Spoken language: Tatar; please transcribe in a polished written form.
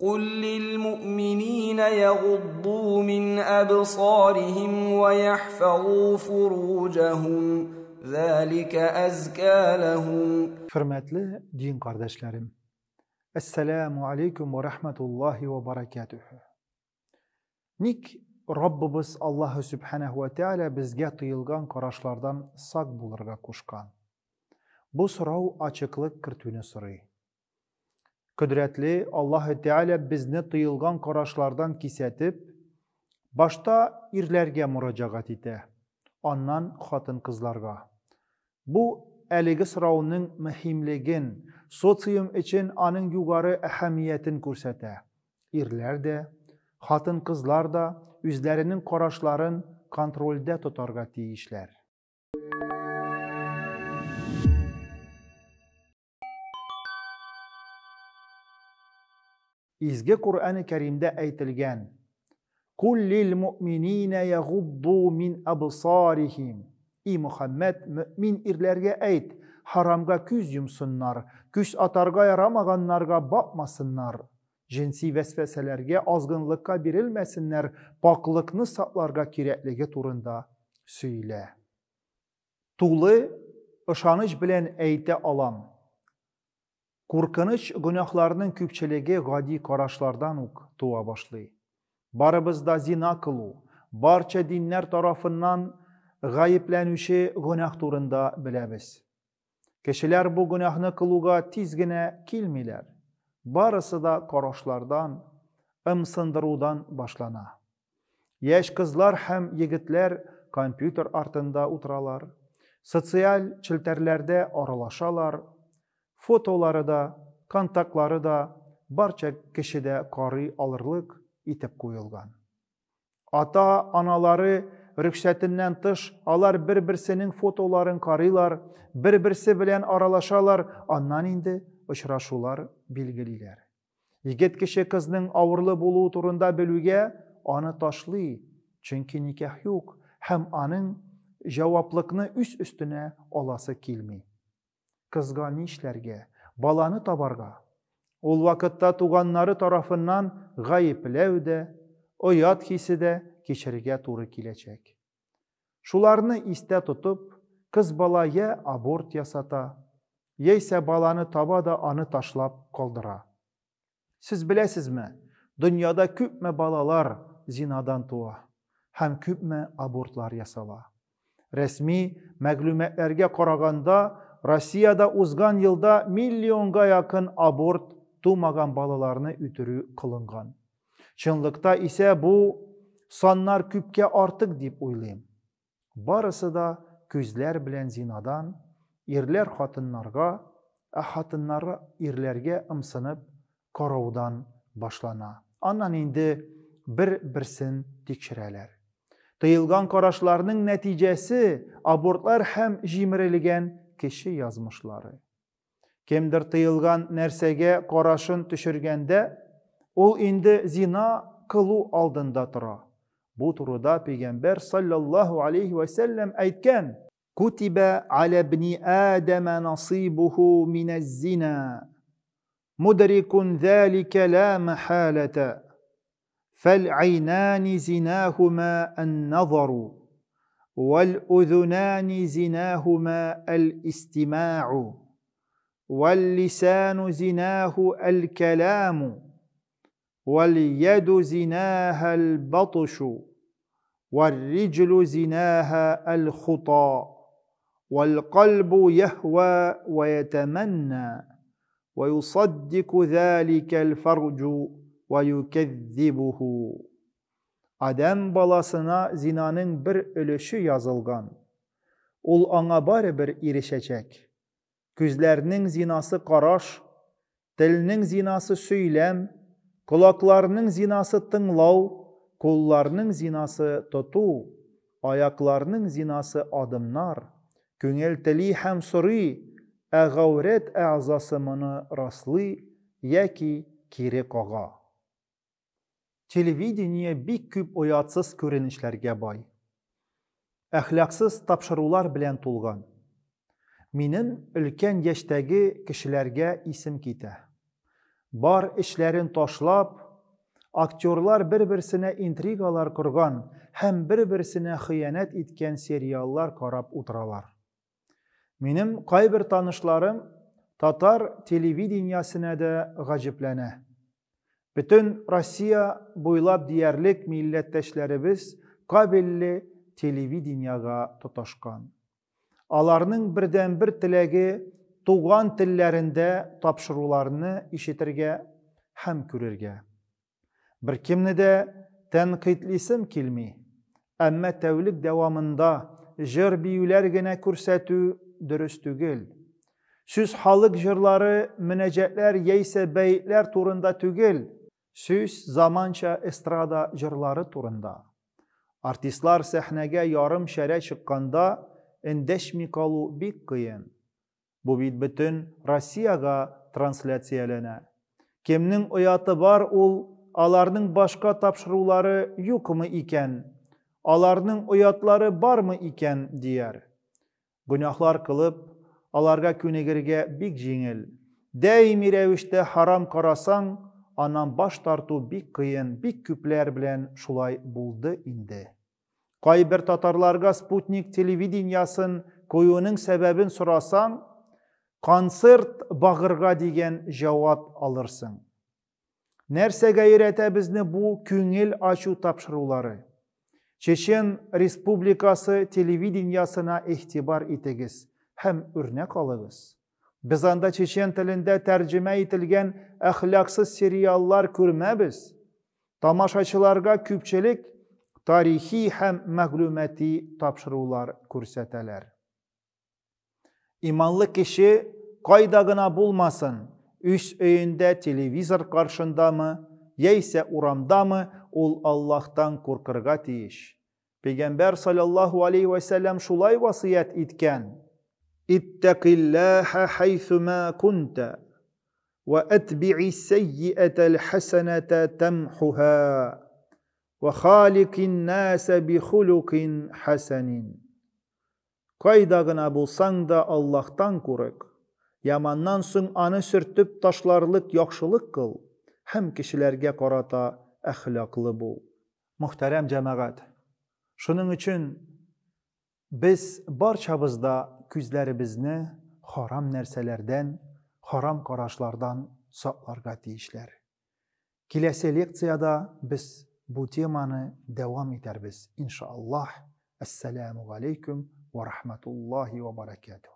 قل للمؤمنين يغضوا من أبصارهم ويحفظوا فروجهم ذلك أزكى لهم. Hörmətli din qardaşlarım, Əssəlamu aleykum və rəhmətullahi və barakatuhu. Nik Rabbimiz Allahu Sübhanehu ve Teala bizgә тыелган карашлардан сак булырга кушкан. Бу сорау ачыклык кертүне сорый. Кодрәтле Аллаһы Тәгалә безне тыелган карашлардан кисәтеп, башта ирләргә мөрәҗәгать итә, аннан хатын-кызларга. Бу әлеге сорауның мөһимлеген, социум өчен аның югары әһәмиятен күрсәтә. Ирләр дә, хатын-кызлар да үзләренең карашларын контрольдә тотарга тиешләр. Изге Коръән Кәримдә әйтелгән: Кул лил муъминина ягудду мин абсарихим. И Мөхәммәд, мөмин ирләргә әйт, харамга күз йомсыннар, күз атарга ярамаганнарга бакмасыннар, җенси вәсвәсәләргә, азгынлыкка бирелмәсеннәр, пакълыкны сакларга кирәклеге турында сөйлә. Тулы ышаныч белән әйтә алам, куркыныч гөнаһларның күпчелеге гади карашлардан ук туа башлый. Барыбыз да зина кылу, барча диннәр тарафыннан гаепләнүче гөнаһ турында беләбез. Кешеләр бу гөнаһны кылуга тиз генә килмиләр. Барысы да карашлардан, ымсындырудан башлана. Яшь кызлар һәм егетләр компьютер артында утыралар, социаль челтәрләрдә аралашалар, фотолары да, контактлары да барча кеше дә карый алырлык итеп куелган. Ата-аналары рөхсәтеннән тыш алар бер-берсенең фотоларын карыйлар, бер-берсе белән аралашалар, аннан инде очрашулар билгелиләр. Егет кеше кызның авырлы булуы турында белүгә аны ташлый, чөнки никах юк һәм аның җаваплыкны үз өстенә аласы килми. Кызга нишләргә? Баланы табарга. Ул вакытта туганнары тарафыннан гаепләү дә, оят хисе дә кичерергә туры киләчәк. Шуларны истә тотып, кыз бала я аборт ясата, яисә баланы таба да аны ташлап калдыра. Сез беләсезме, дөньяда күпме балалар зинадан туа һәм күпме абортлар ясала? Рәсми мәгълүматларга караганда, Россиядә узган елда миллионга якын аборт тумаган балаларны үтерү кылынган. Чынлыкта исә бу саннар күпкә артык дип уйлыйм. Барысы да күзләр белән зинадан, ирләр хатыннарга, ә хатыннары ирләргә ымсынып караудан башлана. Аннан инде бер-берсен тикшерәләр. Тыелган карашларның нәтиҗәсе абортлар һәм җимерелгән кеше язмышлары. Кемдер тыелган нәрсәгә карашын төшергәндә, ул инде зина кылу алдында тора. Бу турыда пәйгамбәр саллаллаһу алейхи ва сәлләм әйткән: Кутиба аля ибни Адама насибуху миназ-зина. Мудрикун залика ла махалата. فالعينان زناهما النظر والأذنان زناهما الاستماع واللسان زناه الكلام واليد زناها البطش والرجل زناها الخطى والقلب يهوى ويتمنى ويصدق ذلك الفرج ويكذبه. Адәм баласына зинаның бер өлеше язылган. Ул аңа барыбер ирешәчәк. Күзләрнең зинасы караш, телнең зинасы сөйләм, колакларның зинасы тыңлау, кулларның зинасы тоту, аякларның зинасы адымнар. Күңел тели һәм сорый, ә гаурәт әгъзасы моны раслый яки кире кага. Телевидение бик күп оятсыз күренешләргә бай. Әхлаксыз тапшырулар белән тулган. Минем өлкән яшьтәге кешеләргә исем китә. Бар эшләрен ташлап, актерлар бер-берсенә интригалар корган һәм бер-берсенә хыянәт иткән сериаллар карап утыралар. Минем кайбер танышларым татар телевидениясенә дә гаҗәпләнә. Бөтен Россия буйлап диярлек милләттәшләребез кабельле телевидениегә тоташкан. Аларның бердәнбер теләге туган телләрендә тапшыруларны ишетергә һәм күрергә. Беркемне дә тәнкыйтьлисем килми, әмма тәүлек дәвамында җыр-биюләр генә күрсәтү дөрес түгел. Сүз халык җырлары, мөнәҗәтләр яисә бәетләр турында түгел, сүз заманча эстрада җырлары турында. Артистлар сәхнәгә ярым шәрә чыкканда эндәшми калу бик кыен. Бу бит бөтен Россиягә трансляцияләнә. Кемнең ояты бар ул, аларның башка тапшырулары юкмы икән, аларның оятлары бармы икән, дияр. Гөнаһлар кылып, аларга күнегергә бик җиңел. Даими рәвештә харам карасаң, аннан баш тарту бик кыен, бик күпләр белән шулай булды инде. Кайбер татарларга спутник телевидениясын куюның сәбәбен сорасаң, концерт багырга дигән җавап алырсың. Нәрсәгә өйрәтә безне бу күңел ачу тапшырулары? Чечен Республикасы телевидениясына игътибар итегез һәм үрнәк алыгыз. Без анда чечен телендә тәрҗемә ителгән әхлаксыз сериаллар күрмәбез. Тамашачыларга күпчелек тарихи һәм мәгълүмати тапшырулар күрсәтәләр. Иманлы кеше кайда гына булмасын, үз өендә телевизор каршындамы, яисә урамдамы, ул Аллаһтан куркырга тиеш. Пәйгамбәр саллаллаһу алейхи вә сәлләм шулай васыять иткән: Иттакиллаһа хайсума кунта ва атби'и сайyi'атал хасаната тамхуха ва халикин наса би хулукин хасанин. Кайда гына булсаң да Аллаһтан курык. Яманнан соң аны сөртеп ташларлык яхшылык кыл һәм кешеләргә карата әхлаклы бул. Мөхтәрәм җәмәгать, шуның өчен без барчабыз да күзләребезне харам нәрсәләрдән, харам карашлардан сакларга тиешләр. Киләсе лекциядә без бу теманы дәвам итәрбез, иншаллаһ. Әссәламү галәйкүм вә рахматуллаһи вә баракатуһ.